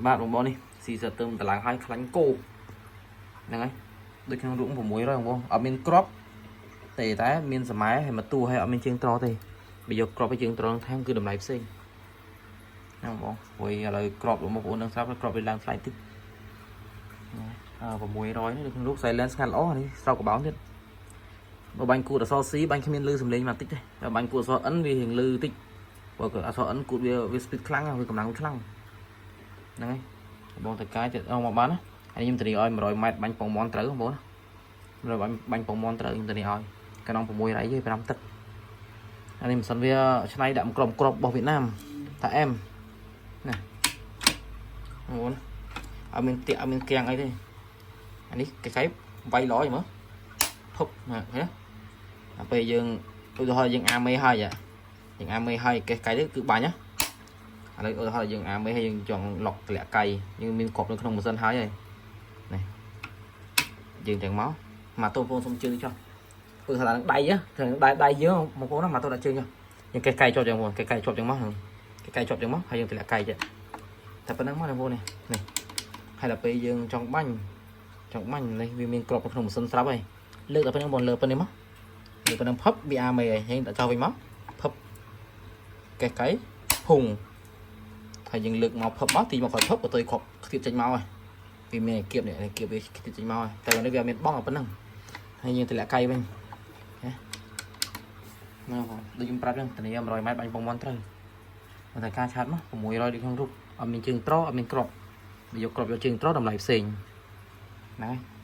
បាទបងប្អូននេះស៊ីសទៅតម្លើងឲ្យខ្លាញ់គោហ្នឹងហើយដូចក្នុងរូប600បងប្អូនអត់មានក្របទេតែមានសម័យហើយមកតួហើយអត់មានជើងត្រទេបើយកក្របឲ្យជើងត្រថែមគឺតម្លៃផ្សេងហ្នឹងបងព្រោះឥឡូវក្របរបស់បងប្អូននឹងស្រាប់ក្របវាឡើងថ្លៃតិចអឺ600នេះដូចក្នុងរូប silent ស្ងាត់ល្អនេះស្រោបកបោងទៀតបើបាញ់គូតអក្សរ C បាញ់គ្មានលឺសំឡេងមកតិចទេបើបាញ់គូតអក្សរ N វារៀងលឺតិចបើអក្សរ N គូតវាវា speed ខ្លាំងវាកម្លាំងខ្លាំងហ្នឹងហើយបងតកាយទៅមកបានណាហើយខ្ញុំធានាឲ្យ100ម៉ែត្របាញ់ពងមន់ត្រូវបងប្អូន100បាញ់បាញ់ពងមន់ត្រូវខ្ញុំធានាឲ្យកណ្ដង6រៃទេ5ទឹកអានេះមិនសិនវាឆ្នៃដាក់ក្រុមក្របរបស់វៀតណាមថាអែមណាបងប្អូនអត់មានតាក់អត់មានគៀងអីទេអានេះកែកវាយល្អយមើលភពណាឃើញដល់ពេលយើងឧទាហរណ៍យើងអាមេហើយយើងអាមេហើយកេះកៃទៅគឺបាញ់ណាឥឡូវឧទាហរណ៍យើងអាមេហើយយើងចង់លុកតម្លាក់កៃយើងមានគ្រាប់នៅក្នុងម៉ាស៊ីនហើយហើយនេះយើងទាំងមកមកតូនបងសុំជើងចុះឧទាហរណ៍ដៃហ្នឹងដៃដៃយើងបងប្អូនណាមកតូនដាក់ជើងចុះយើងកេះកៃជាប់ចឹងបងកេះកៃជាប់ចឹងមកកេះកៃជាប់ចឹងមកហើយយើងតម្លាក់កៃចេះតែប៉ុណ្្នឹងមកបងប្អូននេះនេះហើយដល់ពេលយើងចង់បាញ់ចង់បាញ់នេះវាមានគ្រាប់នៅក្នុងម៉ាស៊ីនស្រាប់ហើយលើកតែប៉ុណ្្នឹងបងលើប៉ុណ្្នេះមកលើប៉ុណ្្នឹងផឹបវាអាមេហើយយើងដាក់ចោលវិញមកផឹបកេះកៃភុងហើយយើងលើកមកផឹបមកទីមកក្រោយផឹបក៏ទៅគ្រាប់ខ្ទាតចេញមកហើយវាមានគៀបនេះគៀបវាខ្ទាតចេញមកហើយតែនេះវាមានបងប៉ុណ្្នឹងហើយយើងតម្លាក់កៃវិញណាណាបងដូចខ្ញុំប្រាប់ចឹងធានា100ម៉ែត្របាញ់ពងមន់ត្រូវតែការឆាតមក600ដូចក្នុងរូបអត់មានជើងត្រអត់មានក្របយកក្របយកជើងត្រតម្លៃផ្សេងហ្នឹងហើយ។